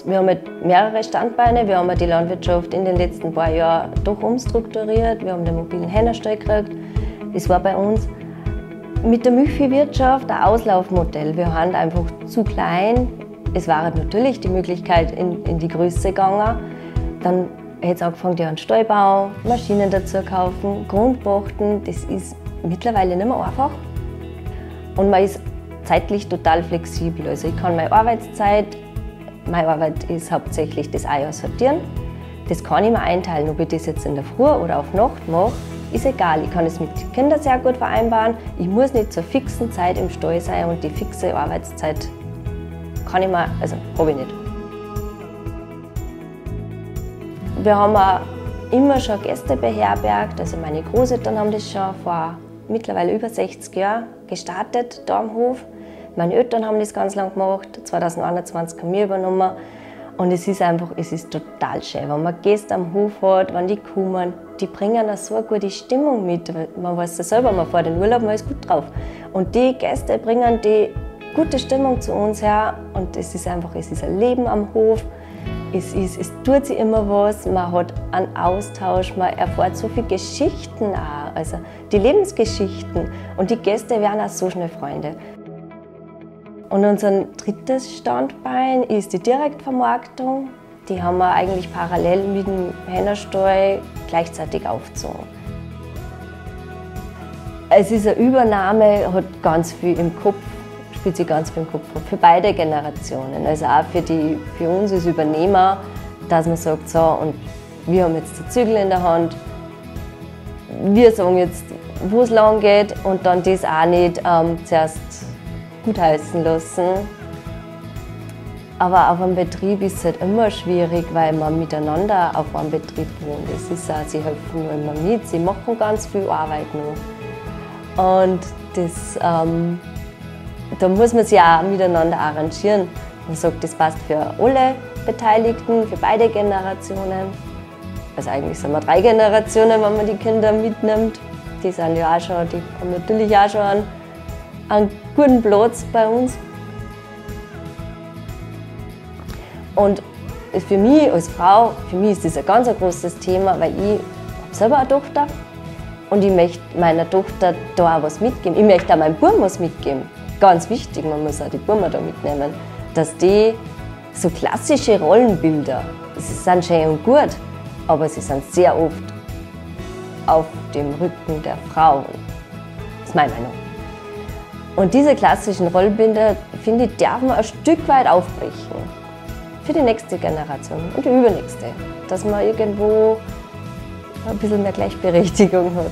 Wir haben halt mehrere Standbeine. Wir haben die Landwirtschaft in den letzten paar Jahren doch umstrukturiert. Wir haben den mobilen Hühnerstall gekriegt. Das war bei uns mit der Milchviehwirtschaft ein Auslaufmodell. Wir waren einfach zu klein. Es war halt natürlich die Möglichkeit in die Größe gegangen. Dann hat es angefangen, die einen Stallbau, Maschinen dazu kaufen, Grundpachten. Das ist mittlerweile nicht mehr einfach. Und man ist zeitlich total flexibel. Also ich kann meine Arbeitszeit, meine Arbeit ist hauptsächlich das Eier sortieren. Das kann ich mir einteilen, ob ich das jetzt in der Früh oder auf Nacht mache, ist egal. Ich kann es mit den Kindern sehr gut vereinbaren. Ich muss nicht zur fixen Zeit im Stall sein und die fixe Arbeitszeit kann ich mir, also habe ich nicht. Wir haben auch immer schon Gäste beherbergt. Also meine Großeltern haben das schon vor mittlerweile über 60 Jahren gestartet, da am Hof. Meine Eltern haben das ganz lang gemacht, 2021 haben wir übernommen. Und es ist einfach, es ist total schön, wenn man Gäste am Hof hat, wenn die kommen, die bringen auch so eine gute Stimmung mit. Man weiß ja selber, man fährt in den Urlaub, man ist gut drauf. Und die Gäste bringen die gute Stimmung zu uns her und es ist einfach, es ist ein Leben am Hof. Es tut sich immer was, man hat einen Austausch, man erfährt so viele Geschichten auch, also die Lebensgeschichten. Und die Gäste werden auch so schnell Freunde. Und unser drittes Standbein ist die Direktvermarktung. Die haben wir eigentlich parallel mit dem Hühnerstall gleichzeitig aufgezogen. Es ist eine Übernahme, hat ganz viel im Kopf, spielt sich ganz viel im Kopf ab, für beide Generationen. Also auch für uns als Übernehmer, dass man sagt, so, und wir haben jetzt die Zügel in der Hand, wir sagen jetzt, wo es lang geht und dann das auch nicht zuerst gutheißen lassen. Aber auf einem Betrieb ist es halt immer schwierig, weil man miteinander auf einem Betrieb wohnt. Es ist auch, sie helfen nur immer mit, sie machen ganz viel Arbeit noch. Und das, da muss man sich auch miteinander arrangieren. Man sagt, das passt für alle Beteiligten, für beide Generationen. Also eigentlich sind wir 3 Generationen, wenn man die Kinder mitnimmt. Die sind ja auch schon, die haben natürlich auch schon einen guten Platz bei uns. Und für mich als Frau, für mich ist das ein ganz großes Thema, weil ich hab selber eine Tochter und ich möchte meiner Tochter da auch was mitgeben. Ich möchte auch meinem Buben was mitgeben. Ganz wichtig, man muss auch die Buben da mitnehmen, dass die so klassische Rollenbilder, sie sind schön und gut, aber sie sind sehr oft auf dem Rücken der Frauen. Das ist meine Meinung. Und diese klassischen Rollenbilder, finde ich, darf man ein Stück weit aufbrechen. Für die nächste Generation und die übernächste. Dass man irgendwo ein bisschen mehr Gleichberechtigung hat.